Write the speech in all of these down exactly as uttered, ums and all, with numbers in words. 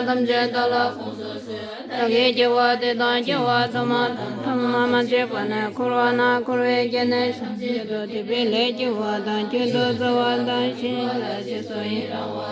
ཐམས་ཅད་བདག་ལ་དགོངས་སུ་གསོལ། བདག་གིས་སྐྱེ་བ་འདི་དང་སྐྱེ་བ་ཐ་མ་དང་ཐ་མ་མ་མཆིས་པ་ནས་འཁོར་བ་ན་འཁོར་བའི་སྐྱེ་གནས་ཐམས་ཅད་དུ་སྡིག་པའི་ལས་བགྱིས་པ་དང་རྒྱུན་དུ་བཟའ་བ་དང་བཞེས་པ་ལ་རྗེས་སུ་ཡི་རང་བ།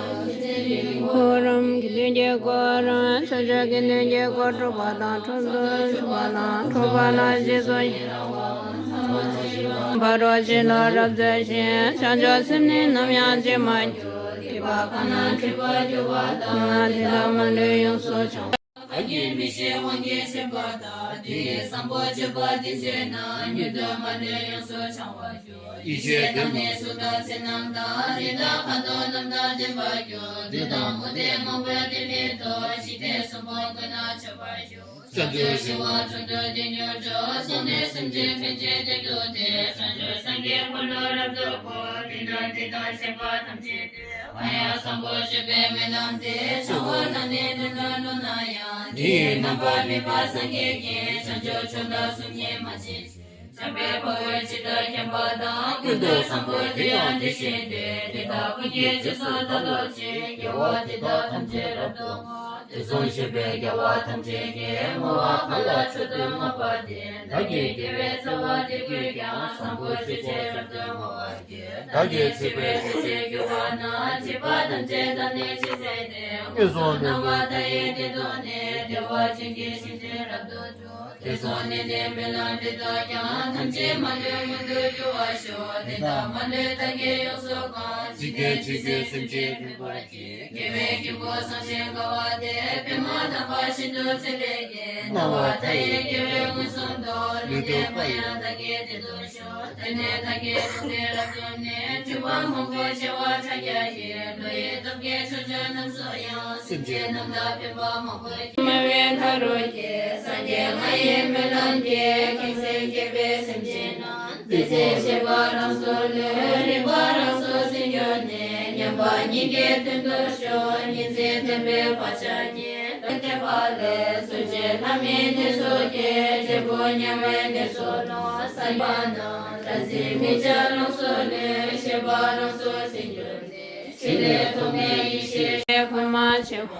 འཁོར་རམ་དགེ་འདུན་གྱི་སྐོར་རམ་ས་བཅུ་དགེ་འདུན་གྱི་སྐོར་སྒྲུབ་པ་དང་འཁྲུག་ཏུ་བཅུག་པ་དང་འཁྲུག་པ་ལ་རྗེས་སུ་ཡི་རང་བ། ཕ་རོལ་ཕྱིན་ལ་རབ་འཚལ་ཞིང་བྱང་ཆུབ་སེམས་ནི་ནམ་ཡང་བརྗེད་མ་གྱུར། སྡིག་པ་གང་ན་འཁྲུལ་པར་གྱུར་པ་དག་ན་དེ་དག་མ་ལུས་ཡོངས་སུ་བྱང་བར། བདག་གིས་མི་ཤེས་དབང་གིས་ཕྱིན་པ་དག་དེ་ཡི་བཟང་པོ་སྤྱོད་པ་འདི་བྱས་ན་མྱུར་དུ་མ་ལུས་ཡོངས་སུ་བྱང་བར་འགྱུར། ཡེ་ཤེས་དང་ནི་གཟུགས་དང་ཚེར་སྣང་དང་རིགས་དང་ཁ་དོག་རྣམས་དང་ལྡན་པར་འགྱུར། བདུད་དང་མུ་སྟེགས་མང་པོས་བསྟེན་མི་ཐུབ། འཇིག་རྟེན་གསུམ་པོ་ཀུན་ན་མཆོད་པར་འགྱུར། བྱང་ཆུབ་ཞི་བ་དྲུང་དུ་འདི་ཉིད་སྒྲུབ། བཟང་ནི་སེམས་ཅན་ཕན་ཕྱིར་བདེ་སྟེར་ཏེ། བྱང་ཆུབ་སངས་རྒྱས་འཁོར་ལོ་རབ་ཏུ་བསྐོར། དེ་ན་དེ་དག་སྤྱད་པ་ཐམས་ཅད་དེ། གང་ཡང་བཟང་པོ་སྤྱོད་པའི་སྨོན་ལམ་འདི། བྱ་བ་རྣམས་ནི་དོན་དུ་བསླུ་ན་ཡང་། དེ་ཡི་རྣམ་པར་སྨིན་པ་སངས་རྒྱས་ཀྱིས། བྱང་ཆུབ་མཆོག་དང་གསུམ་གཉིས་མ་མཆིས་ཤིང་། འཇམ་དཔལ་དཔའ་བོས་ཇི་ལྟར་མཁྱེན་པ་དང་། ཀུན་ཏུ་བཟང་པོ་དེ་ཡང་དེ་བཞིན་ཏེ། དེ་དག་ཀུན་གྱི་རྗེས་སུ་བདག་སློབ་ཅིང་། དགེ་བ་འདི་དག་ཐམས་ཅད་རབ་ཏུ་བསྔོ། དེ་བཟུམ་སྤྱོད་པའི་དགེ་བ་ཐམས་ཅད་ཀྱིས། བསྔོ་བ་གང་ལ་མཆོག་ཏུ་བསྔགས་པ་དེས། བདག་གི་དགེ་བའི་རྩ་བ་འདི་ཀུན་ཀྱང་། བཟང་པོ་སྤྱོད་ཕྱིར་རབ་ཏུ་བསྔོ་བར་བགྱི། བདག་གིས་བྱས་པའི་སྤྱོད་ཕྱིར་གྱུར་པ་ན། བྱིས་པ་ཐམས་ཅད་བདག་ནི་ཇི་སྲིད་དེ། དངོས་སུ་སྣང་བ་མཐའ་ཡས་དེ་དག་ནི། བདེ་བ་ཅན་གྱི་ཞིང་དུ་རབ་ཏུ་འགྲོ། དེ་སོགས་ནི་ནི་སྨོན་ལམ་འདི་དག་ཀྱང་། ཐམས་ཅད་མ་ལུས་མངོན་དུ་འགྱུར་བར་ཤོག་དེ་དག་མ་ལུས་བདག་གིས་ཡོངས་སུ་བཀང་། འཇིག་རྟེན་ཇི་སྲིད་སེམས་ཅན་ཕན་པར་བགྱི། དགེ་བའི་རྒྱུ་པོ་བསམ་ཞིང་དགའ་བ་དེ། པདྨ་དམ་པ་ཤིན་ཏུ་མཁྱེན་པའི་རྒྱན། སྣང་བ་མཐའ་ཡས་རྒྱལ་བས་མངོན་སུམ་དུ། ལུས་རྟེན་པ་ཡང་བདག་གི་བདེ་དུ་ཤོག་དེ་ནས་བདག་གི་དྲུང་དུ་རབ་ཏུ་གནས། སྤྲུལ་པ་མང་པོ་བྱེ་བ་ཕྲག་བརྒྱ་ཡིས། བློ་ཡི་སྟོབས་ཀྱིས་ཕྱོགས་བཅུ་རྣམས་སུ་ཡང་། སེམས་ཅན་རྣམས་ལ་ཕན་པ་མང་པོ་བགྱི། སྨྲ་བའི་ཕ་རོལ་གྱི་སངས་རྒྱས་ང་ཡི་སྨོན་ལམ་གྱིས། ཁྱེད་ཚེ་སྐྱེས་པའི་སེམས་ཅན་རྣམས། དེ་ཚེ་བྱེད་པ་རང་སོར་ལུས། རིག་པ་རང་སོར་ཟིན་གྱུར་ནས། མཉམ་པ་ཉིད་ཀྱི་དོན་དུ་ཤོག་ཉིན་མཚན་ལྡན་པའི་བག་ཆགས་ཉིད། དེ་ཕར་ལས་གསོད་བྱེད་ལྷ་མིན་སྡེ་སོགས་ཀྱིས། འབྲས་བུ་དམྱལ་བའི་གནས་སུ་ལྷུང་། སངས་རྒྱས་པ་རྣམས་ལ་འཛིན་མི་བྱ་རང་སོར་ལུས། ཤེས་པ་རང་སོར་ཟིན་གྱུར་ནས། ཕྱི་ལས་ཐོགས་མེད་ཡེ་ཤེས་ཤེས་འཁོར་མ་ཆེ་བ།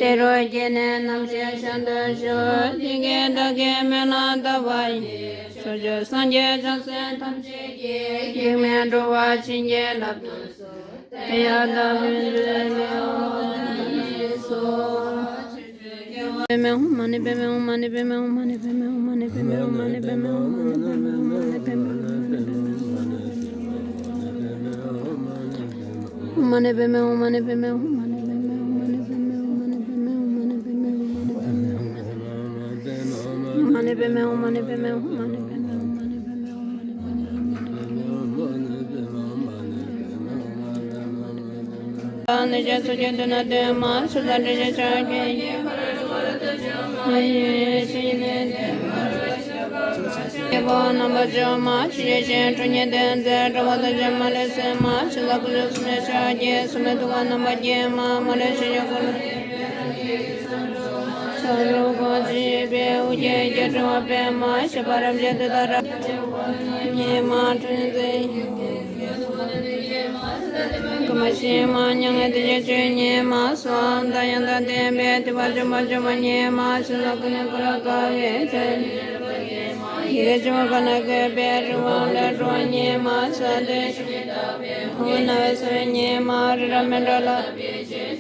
དེ་རུ་སྐྱེས་ནས་རྣམ་མཁྱེན་ཞལ་དུ་ཞུགས། དེ་སྐད་བདག་གིས་སྨོན་ལམ་བཏབ་པ་ཡིས། ཕྱོགས་བཅུའི་སངས་རྒྱས་བྱང་སེམས་ཐམས་ཅད་ཀྱིས། གེགས་མེད་འགྲོ་བ་བྱིན་གྱིས་བརླབ་ཏུ་གསོལ། དེ་ཡང་བདག་ཉིད་ཀྱི་ལས་ལ་ཕན་ཐོགས་ནས་སོ། རྣམ་པ་བཅུ་མ་ཆོས་ཀྱི་ཞིང་ཁྲོ་གཉེར་ལྡན་མཛད། གྲགས་པ་དང་ཆོས་མ་ལུས་སེམས་མ་ཆོས་ལ་ཀུན་སྦྱོར་སུམ་ཅུ་ཕྱག་རྒྱའི་སུམ་མའི་ཐུགས་ཀར་རྣམ་པ་བརྒྱད་མ་མ་ལུས་ཆོས་ཀྱི་འཁོར་ལོ། ཆ་རོགས་གང་ཅི་ཡོད་པའི་དབུ་རྒྱན་གྱི་དྲི་མ་པདྨ་ཞེས་པ་རབ་འབྱེད་དུ་ལྟར་རབ་ཉི་མ་ཁྲོ་མཛད། ཀུན་མ་ཤེས་མ་མྱ་ངན་འདས་ཀྱི་ཆོས་ཉིད་མ་སོགས་དང་ཡང་དག་ལྡན་པའི་ཐེག་པ་ཆེན་པོ་བཅུ་པ་ཉིད་མ་ཆོས་ལ་ཀུན་ནས་བསྐོར་དཀའ་བའི་ཆོས་ཉིད། ཡི་གེ་བཅུ་པོ་ཀ་ནས་བཀོད་པའི་རི་བོ་ལས་འགྲོ་བ་ཉིད་མ་སོགས་དོན་ཤེས་ནས་དག་པའི་ཁོ་བོ་རྣ་བའི་སོ་ཉིད་མ་རི་རབ་མི་འདྲ་ལ།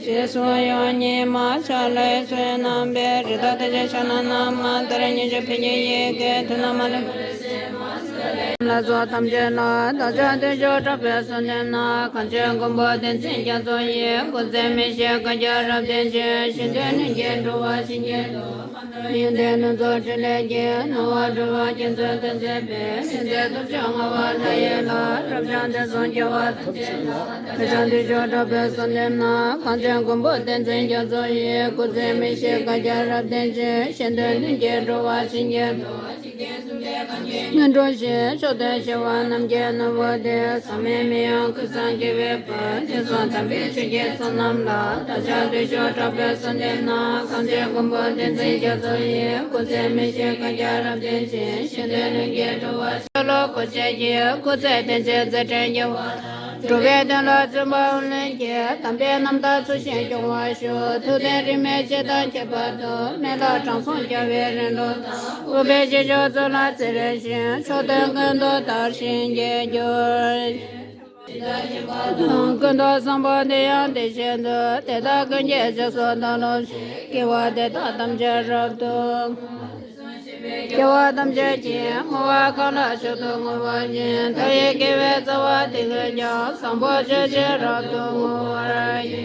རྗེས་སུ་ཡང་ཉིད་མ་ཆགས་ལས་ཚོད་རྣམ་པའི་རི་དྭགས་དེ་ཅན་ཕྱག་ན་བསྣམས་མ་ལྟར་སྙན་བརྒྱུད་ཕན་བདེའི་ཡི་གེ་ཐུན་མོང་མ་ལུས་ལ་སོགས་ཐམས་ཅད་ལ་བདག་ཅག་བདེ་མཆོག་གྲགས་པའི་གསོལ་འདེབས་ནི། གངས་ཅན་མགོན་པོ་བསྟན་འཛིན་རྒྱ་མཚོ་ཡི། སྐུ་ཚེ་མི་ཤིགས་བསྐལ་བརྒྱར་རབ་བརྟན་ཅིང་། གཞན་དོན་ལྷུན་གྱིས་འགྲོ་བ་བྱིན་གྱིས་རློབས། ཡོན་ཏན་སྣ་ཚོགས་ཕྲིན་ལས་ཀྱིས། སྣང་བ་གྲོལ་བ་རྒྱ་མཚོའི་གཏེར་མཛད་པའི། མཁྱེན་བརྩེ་སྟོབས་བཅུ་མངའ་དབང་མཐའ་ཡས་ལ། རབ་འབྱམས་དེང་སང་རྒྱལ་བ་ཐམས་ཅད་ལ། བདག་ཅག་བདེ་མཆོག་གྲགས་པའི་གསོལ་འདེབས་ནི། གངས་ཅན་མགོན་པོ་བསྟན་འཛིན་རྒྱ་མཚོ་ཡི། སྐུ་ཚེ་མི་ཤིགས་བསྐལ་བརྒྱར་རབ་བརྟན་ཅིང་། གཞན་དོན་ལྷུན་གྱིས་འགྲོ་བ་བྱིན་གྱིས་རློབས། སྔོན་འགྲོ་ཞེས་མཆོག་ཏུ་བཞེད་པ་རྣམས་ཀྱི་ནུ་བོ་སྟེ། ཟག་མེད་མི་གཡོ་ཀུན་བཟང་རྒྱལ་བའི་བུ། དེང་སང་དམ་པའི་ཆོས་ཀྱི་ཚོགས་རྣམས་ལ། བདག་ཅག་བདེ་མཆོག་གྲགས་པའི་གསོལ་འདེབས་ནི། གངས་ཅན་མགོན་པོ་བསྟན་འཛིན་རྒྱ་མཚོ་ཡི། སྐུ་ཚེ་མི་ཤིགས་བསྐལ་བརྒྱར་རབ་བརྟན་ཅིང་། གཞན་དོན་ལྷུན་གྱིས་འགྲོ་བ་ཤོ་ལོ་ཀ་ཅིག་གི་སྐུ་ཚེ་བརྟན་ཅིང་མཛད་འཕྲིན་རྒྱས་པ་དང་། འགྲོ་བའི་དོན་ལ་བརྩོན་པའམ་ལྷུན་གྱིས། དམ་པའི་རྣམ་ཐར་ཚུལ་བཞིན་སྐྱོང་བར་ཤོག་ཐུབ་བསྟན་རིས་མེད་སྤྱི་དང་ཁྱད་པར་དུ། མི་ལ་དྲང་སྲོང་རྒྱལ་བའི་རིང་ལུགས་དང་། དབུ་མའི་སྤྱི་ཆོས་གཙུག་ལག་ཚེ་རིང་ཞིང་། མཆོག་ཐུན་ཀུན་ཏུ་དར་ཞིང་རྒྱས་གྱུར། ཀུན་ཏུ་བཟང་པོ་དེ་ཡང་དེ་བཞིན་དུ། དེ་དག་ཀུན་གྱི་རྗེས་སུ་བདག་སློབ་ཅིང་། དགེ་བ་འདི་དག་ཐམས་ཅད་རབ་ཏུ། སྐྱེ་བ་ཐམས་ཅད་ཀྱི་བསྔོ་བ་གང་ལ་མཆོག་ཏུ་བསྔོ་བ་ཡིན། མཐའ་ཡས་དགེ་བའི་རྩ་བ་དེ་ཀུན་ཀྱང་། བཟང་པོ་སྤྱོད་ཕྱིར་རབ་ཏུ་བསྔོ་བ་ཡིན།